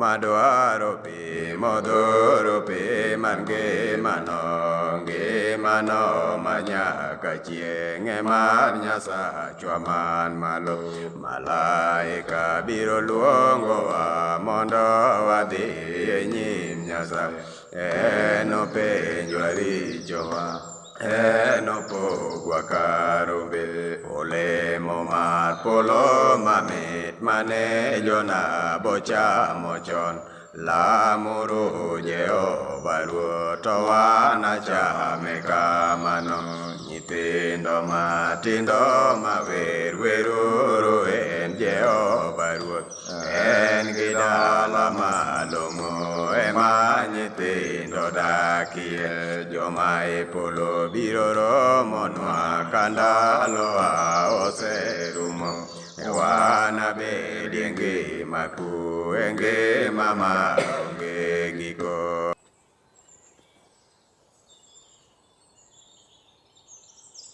Madwaro pi modhuro pi mar ngimano, ngimano manyaka chieng' e mar Nyasachwa man malo. Malaika biro luongowa mondo wadhi e nyim Nyasaye. Enopenjwa richowa, enopogwa ka rombe. Olemo mar polo mamit mane jonabo chamo chon. Lamuru Jehova Ruoth to wanachame kamano. Nyithindo matindo mawer weruru en Jehova Ruoth. En gi dala malong'o ema nyithindo dakie. Joma e polo biro romonwa ka ndalowa oserumo. Wanabedie ngima kue, ngima maonge giko.